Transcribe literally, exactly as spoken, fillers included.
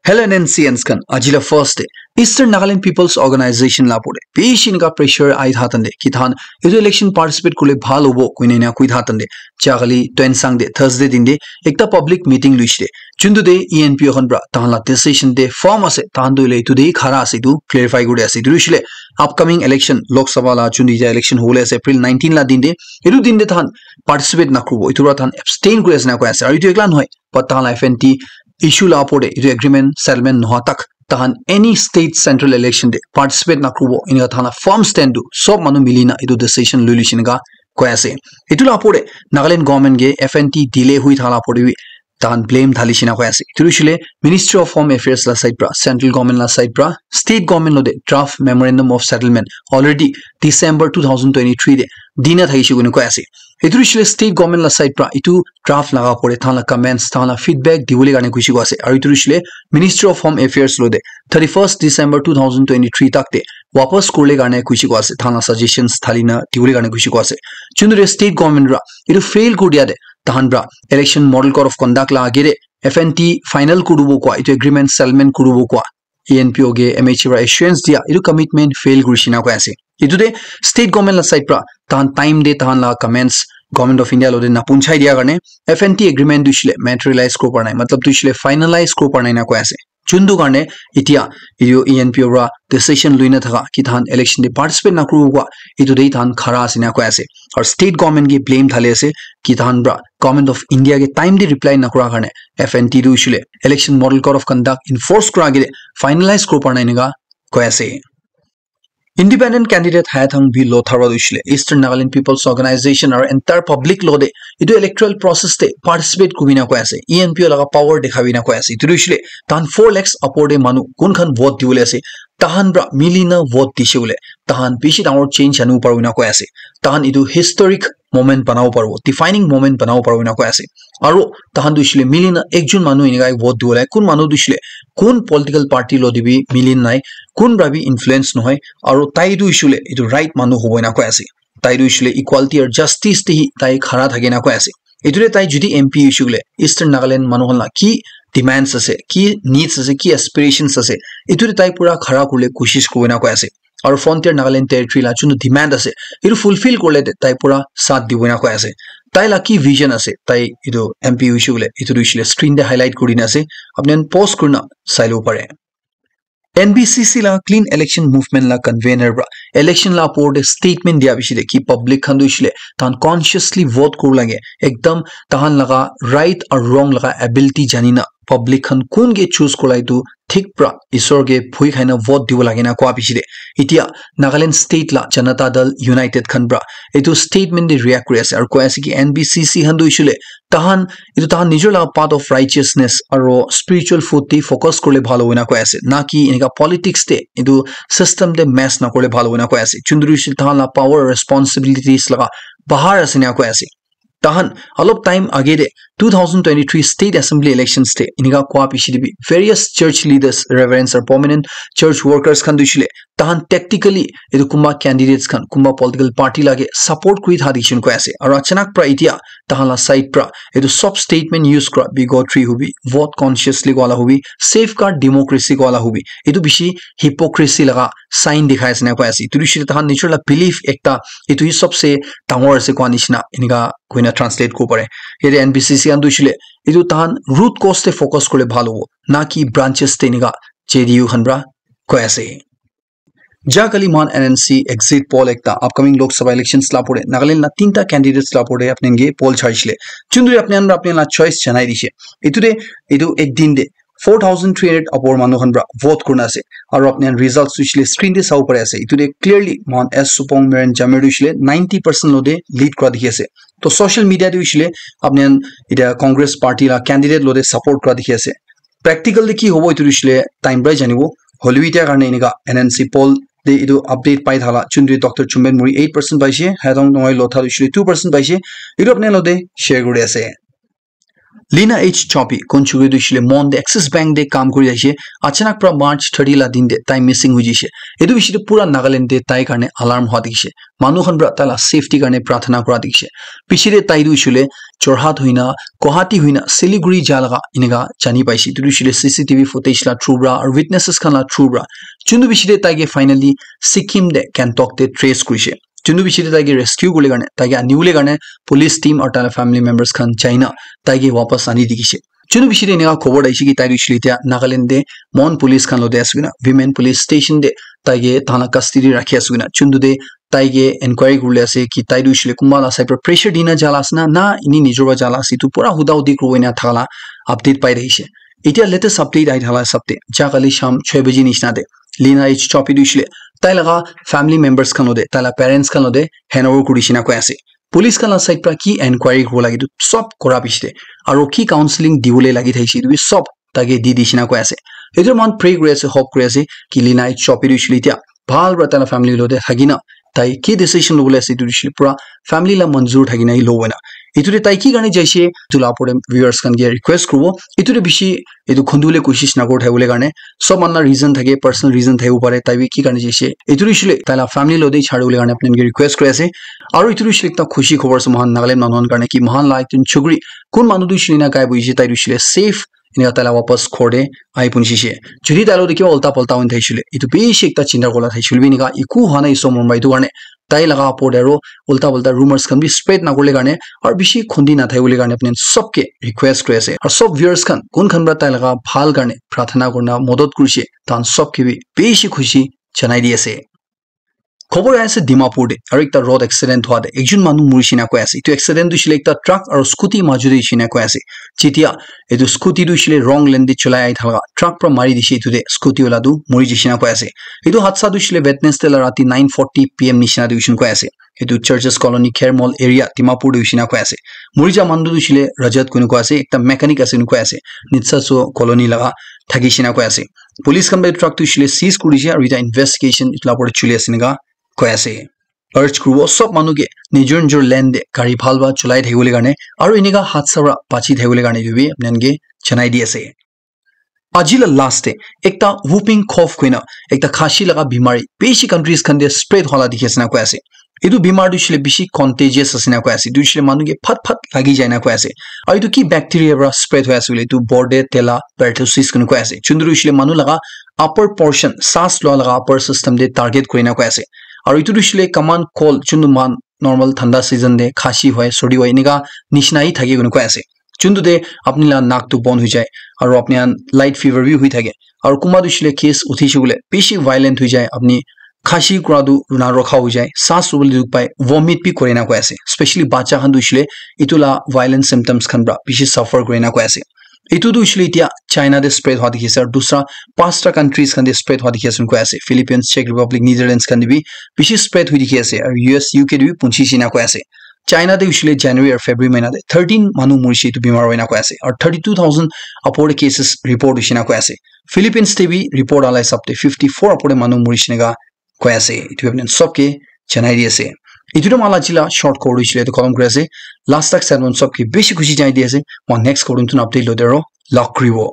Hello N N C Ans khan, aji la first day Eastern Nagaland People's Organization la pore bishi enika pressure ai tha tande ki than etu election participate kule bhal hobo koine na kui tha tande chakali Tuensang de Thursday din de ekta public meeting luishile. Chuntu de E N P O khan pra tahan la decision de firm ase, tahan tu ile etu de khara ase, etu clarify kuri ase. Etu luishile upcoming election, Lok Sabha la chuntu ija election hole ase April nineteen la din de, etu din de tahan participate na kurubo, etu pra tahan abstain kuri ase na koi ase. Aru etu ekla nohoi, but tahan la F N T issue la opor de etu agreement settlement noha tak tahan any state central election de participate na kurubo, enika tahan la firm stand tu sob manu mili na etu decision lui luishe enika koi ase. Etu la opor de Nagaland government ke F N T delay hui thala opor de bi tahan blame dhali shina koi ase. Etu luishile Ministry of Home Affairs la side pra, central government la side pra, state government lo de draft memorandum of settlement already December two thousand twenty-three de dina thakishe koine koi ase. Etu luishile state government la side pra etu draft laga pore tahan la comments, tahan la feedback dibole karne kuishe koi ase. Aru etu luishile Ministry of Home Affairs lo de thirty-first December two thousand twenty-three tak de wapas kurle karne kuishe koi ase. Tahan la suggestions thali na dibole karne kuishe koi ase. Chuntu de state government ra etu fail kuri dia de tahan pra election model code of conduct la age de F N T final kurubo koi, etu agreement settlement kurubo koi, E N P O ke M H A pra assurance dia, etu commitment fail kuri shina koi ase. Etu de state government la side pra tahan time de tahan la comments Government of India lo de na punchai dia karne F N T agreement tu shile materialize kuri para nai, matlab tu shile finalize kuri para nai na koi ase. Chuntu karne itia etu E N P O pra decision lui na thaka ki tahan election de participate na kuru koi, etu de tahan khara ase na koi ase. Aru state government ke blame dhali ase ki tahan pra Government of India ke time de reply na kura karne F N T tu shile election model code of conduct enforce kura ke finalize kuri para nai enika koi ase. Independent candidate Hayathang B Lotharwa tu shile Eastern Nagaland People's Organization aru entire public lo de etu electoral process de participate kuri na koi ase. E N P O laga power dekha na koi ase. Etu tu shile tahan four lakhs upor de manu kun khan vote dibole ase. Tahan pra mili na vote dishe bole tahan bishi dangor change anu paribo na koi ase. Tahan etu historic moment banabo paribo, defining moment banabo paribo na koi ase. Aru tahan tu shile mili na ekjon manu enika vote dibole, kun manu tu shile kun political party lo de bi mili nai, kun pra bi influence nohoi, aru tai tu hoishe koile etu right manu hobo ena koi ase. Tai tu hoishe koile equality aru justice te hi tai khara thake na koi ase. Etu te tai jodi M P hoishe koile Eastern Nagaland manu khan la ki demands ase, ki needs ase, ki aspirations ase, etu te tai pura khara kuribole koshish kuribo ena koi ase. Aru Frontier Nagaland Territory la junu demand ase, etu fulfill kurile te tai pura saath dibo ena koi ase. Tai la ki vision ase, tai etu M P hoishe koile etu tu hoishe koile screen te highlight kuri na ase, apni khan pause kurina sai lobo pare. N B C C la Clean Election Movement la convener pra election la opor te statement dia piche te ki public khan tu hoishe koile tahan consciously vote kuribo lage, ekdam tahan laga right aru wrong laga ability jani na public khan kun ke choose kurila etu thik pra isor ke bhoi khai na vote dibo lage na koa piche te, etia Nagaland State la Janata Dal United khan pra etu statement te react kuri ase aru koi ase ki N B C C khan tu hoishe koile tahan etu tahan nijor laga path of righteousness aru spiritual food te focus kurile bhal hobo ena koi ase, na ki enika politics te etu system te mess nakurile bhal hobo ena koi ase. Jun tu hoishe koile tahan la power responsibilities laga bahar ase ena koi ase. Tahan olop time age te two thousand twenty-three state assembly elections te enika koa piche te bi various church leaders, reverends aru prominent church workers khan tu hoishe koile tahan tactically etu kunba candidates khan kunba political party lage support kuri tha dikhi koi ase. Aru achanak pra etia tahan la side pra etu sob statement use kura, bigotry hobi, vote consciously koa la hobi, safeguard democracy koa la hobi, etu bishi hypocrisy laga sign dikhai ase ena koi ase. Etu hoishe koile tahan nijor la belief ekta, etu hi sobse dangor ase koa nishina enika koina translate kuribo pare. Yate N B C C khan tu hoishe koile etu tahan root cause te focus kurile bhal hobo, na ki branches te enika J D U khan pra koi ase. Ja kali moikhan N N C exit poll ekta upcoming Lok Sabha elections la opor te Nagaland la tinta candidates la opor te apni khan ke poll chaishe koile. Jun tu apni khan pra apni khan la choice janai dishe. Etu te etu ek din te four thousand three hundred upor manu khan pra vote kurina ase. Aru apni khan results tu hoishe koile screen te sabo pari ase. Etu te clearly moikhan S Supong Meren Jamir tu hoishe koile ninety percent lo te lead kura dikhi ase. To social media te hoishe koile apni khan etia Congress party la candidate lo te support kura dikhi ase. Practical te ki hobo etu tu hoishe koile time pra janibo. Hoilebi etia karne enika N N C poll te etu update pai thala, jun tu Doctor Chumben Murry eight percent paishe, Hayathang Nongai Lotha tu hoishe koile two percent paishe. Etu apni khan lo te share kuri ase. Lina H Chopi, kun chukri tu hoishe le Mon te Axis Bank te kam kuri ase, achanak pra March thirty la din te tai missing hoi jaise. Etu bishi te pura Nagaland te tai karne alarm hua dikhi ase. Manu khan pra tai la safety karne prarthana kura dikhi ase. Piche te tai tu hoishe le Jorhat hoina, Guwahati hoina, Siliguri ja laga eneka jani paise. Etu tu hoishe le C C T V footage la through pra, aru witnesses khan la through pra. Chuntu bishi te tai ke finally Sikkim te Gangtok te trace kurishe. Chuntu bishi te tai ke rescue kule karne, tai ke ani bole karne police team aru tai la family members khan jaina tai ke wapas ani dikhi ase. Chuntu bishi te eneka khobor aise ki tai tu hoishe le etia Nagaland te Mon police khan lo te ase koina, women police station te tai ke tai la custody rakhi ase koina. Chuntu te tai ke enquiry kuri bole ase ki tai tu hoishe le kunba la side pra pressure dina jala ase na, na ini nijor pra jala ase, etu pura huda hudi kuri kena thaka la update pai thakishe. Etia latest update ahi thala hisab te, ja kali sham chhe baji nishina te, Lina H Chopi tu hoishe le tai laga family members khan lo te, tai la parents khan lo te hand over kuri dishina koi ase. Police khan la side pra ki enquiry kuri bo lage tu sob kura piche te, aro ki counselling dibole lagi thakishe, etu bi sob tai ke di dishina koi ase. Etu moi khan pray kuri ase, hope kuri ase ki Lina H Chopi tu hoishe le etia bhal pra tai la family lo te thaki na tai ki decision lobole ase, etu tu hoishe le pura family la manzur thaki na hi lobo na. Etu te tai ki karne jaise, etu la opor te viewers khan ke request kuribo, etu te bishi etu khundu bole koshish nakuri thaki bole karne. Sob manu la reason thake, personal reason thakibo pare, tai bi ki karne jaise. Etu tu hoishe le tai la family lo te chari bole karne apni khan ke request kuri ase. Aro etu tu hoishe le ekta khushi khobor ase moi khan Nagaland manu khan karne ki moi khan la ekjon chukri, kun manu tu hoishe le na gai boishe, tai tu hoishe le safe eneka tai la wapas ghor te ahi punchise. Jodi tai lo te kiba ulta palta hoi thakishe le, etu bishi ekta chinta kuri la thakishe le bi eneka eku hua nai Isor mon pra, etu karne tai laga opor te aro ulta palta rumors khan bi spread nakuri bole karne, aro bishi khundi na thaki bole karne apni khan sob ke request kuri ase. Aro sob viewers khan, kun khan pra tai laga bhal karne prarthana kurina madad kurishe, tai khan sob ke bi bishi khushi janai di ase. Khobor ahi ase Dimapur te, aro ekta road accident hua te ekjon manu muri jai na koi ase. Etu accident tu hoishe le ekta truck aro scooty majo te hoishe na koi ase. Jetia etu scooty tu hoishe le wrong lane te cholai ahi thaka, truck pra mari dishe, etu te scooty wala tu muri jaise na koi ase. Etu hadsa tu hoishe le Wednesday la rati nine forty P M nishina te hoishe na koi ase. Etu Churches Colony, Khermol area, Dimapur te hoishe na koi ase. Muri ja manu tu hoishe le Rajat koi na koi ase, ekta mechanic ase koi na koi ase. Nitsa so colony laga thakishe na koi ase. Police khan pra truck tu hoishe le seize kuri dishe, aro eta investigation etu la opor te choli ase eneka koi ase. Urge kuribo sob manu ke nijor nijor lane te gari bhal pra cholai thaki bole karne, aro eneka hadsa pra bachi thaki bole karne etu bi apni khan ke janai di ase. Aji la last te ekta whooping cough koi na ekta khasi laga bimari bishi countries khan te spread hua la dikhi ase na koi ase. Etu bimar tu hoishe le bishi contagious ase na koi ase. Etu hoishe le manu ke phat phat lagi jai na koi ase. Aro etu ki bacteria pra spread hoi ase koile, etu Bordetella pertussis koi na koi ase. Chuntu tu hoishe le manu laga upper portion, saas lua laga upper system te target kuri na koi ase. Aro etu tu hoishe le common cold, chuntu moi khan normal thanda season te khasi hoi, sordi hoi, eneka nishina hi thake koi na koi ase. Chuntu te apni la nak tu bon hoi jai, aro apni khan light fever bi hoi thake. Aro kunba tu hoishe le case uthi she koile bishi violent hoi jai, apni khasi kura tu na rokha hoi jai, saas lobole dukh pai, vomit bi kore na koi ase. Especially bacha khan tu hoishe le etu la violent symptoms khan pra bishi suffer kore na koi ase. Etu tu hoishe le etia China te spread hua dikhi ase, aro dusra pasta countries khan te spread hua dikhi ase koi ase. Philippines, Czech Republic, Netherlands khan te bi bishi spread hoi dikhi ase, aro U S, U K te bi punchi she na koi ase. China te hoishe le January aro February mahina te thirteen manu murishe etu bimar hoi na koi ase, aro thirty two thousand upor te cases report hoishe na koi ase. Philippines te bi report ala hisab te fifty four upor te manu murishe eneka koi ase. Etu apni khan sob ke janai di ase. Etu tu moi la aji la short khobor hoishe le etu khatam kuri ase. Last tak side mon sob ke bishi khushi janai di ase. Moi next khobor tu update lo te aro log kuribo.